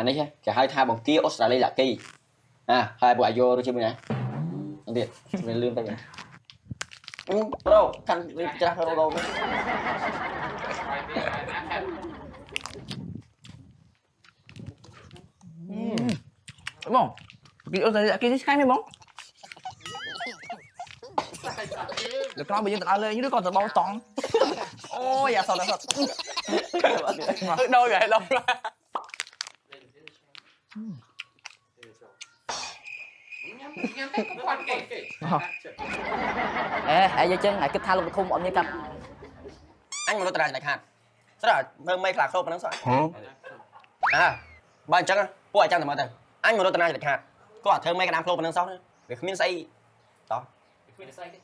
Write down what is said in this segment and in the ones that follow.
អានេះគេហៅថាបង្គាអូស្ត្រាលីឡាគីអាហើយពួកអាយោរសជាតិមួយណាទៀតវាលឿនទៅអូប្រូកាន់ច្រាស់រដូវ បងគេអូស្ត្រាលីគេឆ្ងាញ់មែនបងលើក្រោយបើយើងទៅដើរលេងឬក៏ទៅបោតង់អូយអាសត់អាសត់ ដូចហើយឡំ ញ៉ាំតែកុំខ្វាន់គេ អេហើយយកចឹងឲ្យគិតថាលោកប្រធុំអត់មានកាត់ អញមកលុតតារាចខាតស្រាប់មើលមេខ្លាឃ្លោកប៉ុណ្ណឹងសោះអើបើអញ្ចឹងពួកអាចាំតែមើលទៅអញមកលុតតារាចខាតគាត់ធ្វើមេក្តាមឃ្លោកប៉ុណ្ណឹងសោះវាគ្មានស្អីតោះ គ្មានស្អីទេ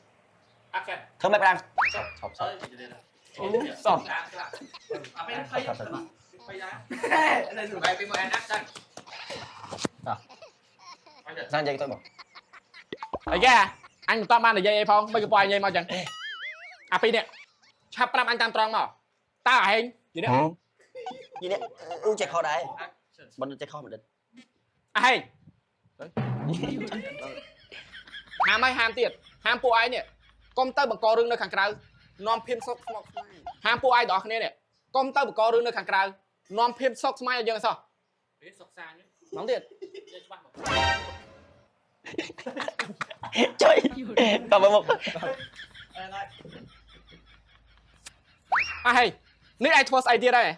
action ធ្វើមេក្តាមឈប់ឈប់ សត អត់ពេលភ័យភ័យណានៅសម្បែពីមក action សាននិយាយទៅបង អីគេអញមិនតបាននិយាយអីផងមិនក៏ប៉យនិយាយមកចឹងអាពីរនេះឆាប់ប្រាប់អញតាមត្រង់មកតើអាហេងយីនេះ យីនេះអ៊ូចេះខុសដែរមិនចេះខុសមិនដឹង អាហេងហាមហើយហាមទៀតហាមពួកឯងនេះកុំទៅបង្ករឿងនៅខាងក្រៅនាំភាពសុខស្មុគស្មាញហាមពួកឯងទាំងអស់គ្នានេះកុំទៅបង្ករឿងនៅខាងក្រៅនាំភាពសុខស្មាញឲ្យយើងសោះសុខសានហ្មងទៀត ជួយតើមក អាហេនេះឯងធ្វើស្អីទៀតហើយ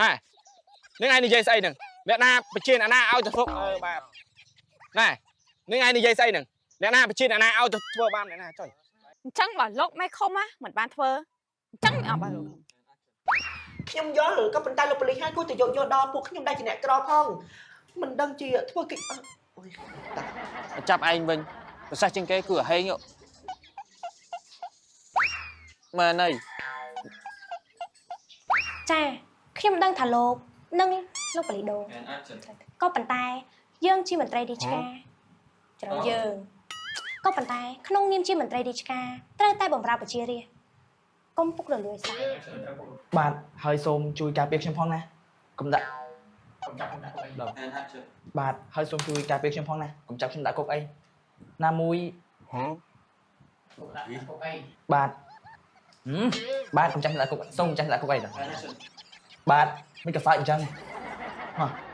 ណែនេះឯងនិយាយស្អីហ្នឹងអ្នកណាបជាអ្នកណាឲ្យទៅធ្វើអឺបាទណែនេះឯងនិយាយស្អីហ្នឹងអ្នកណាបជាអ្នកណាឲ្យទៅធ្វើបានអ្នកណាចុយ អញ្ចឹងបើលោកមេឃុំណាមិនបានធ្វើអញ្ចឹងអត់បានលោក ខ្ញុំយល់ក៏ប៉ុន្តែលោកប៉ូលីសហើយគួរតែយកយល់ដល់ពួកខ្ញុំដែលជាអ្នកក្រផងមិនដឹងជាធ្វើកិច្ចអូយតា ចាប់ឯងវិញប្រសេះជាងគេគឺអាហេងមែនហើយ ចាខ្ញុំដឹងថាលោកនិងលោកបលីដូក៏ប៉ុន្តែ យើងជាមន្ត្រីរាជការច្រើនយើងក៏ប៉ុន្តែក្នុងនាមជាមន្ត្រីរាជការត្រូវតែបម្រើប្រជារាស្ត្រកុំពុករលួយសោះ បាទហើយសូមជួយការពារខ្ញុំផងណាកុំដាក់បាទហើយសូមជួយការពារខ្ញុំផងណាកុំចាប់ខ្ញុំដាក់គុកអីណាមួយបាទបាទកុំចាប់ខ្ញុំដាក់គុកសូមកុំចាប់ខ្ញុំដាក់គុកអីបាទមិនក៏សើចអញ្ចឹងហ៎